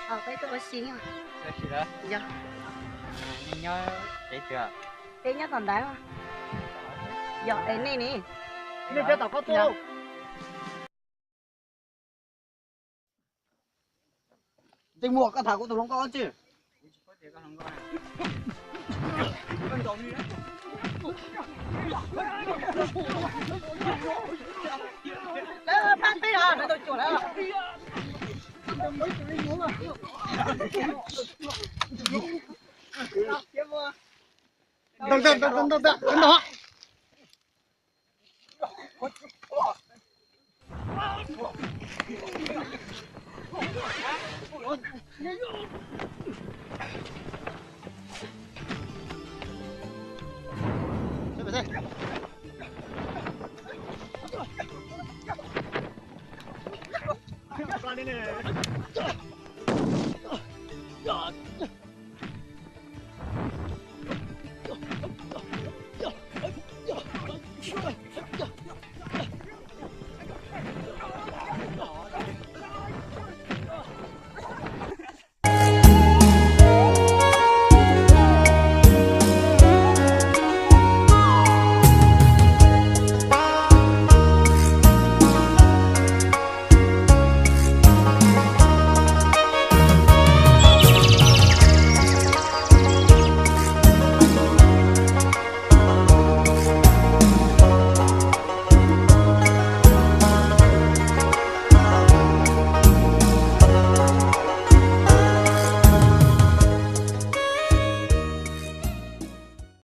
Peb tuaj ua si. Yog. Nej nyob tsev twg? Peb nyob tom ntawd. Yog es nej ne? Nej nyob tom qhov twg? Tej muag koj tham kuv tus hluas nkauj tsi. Lawv pab teb os, lawv tau cuag lawm. Ntau ntau ntau ntau ntau.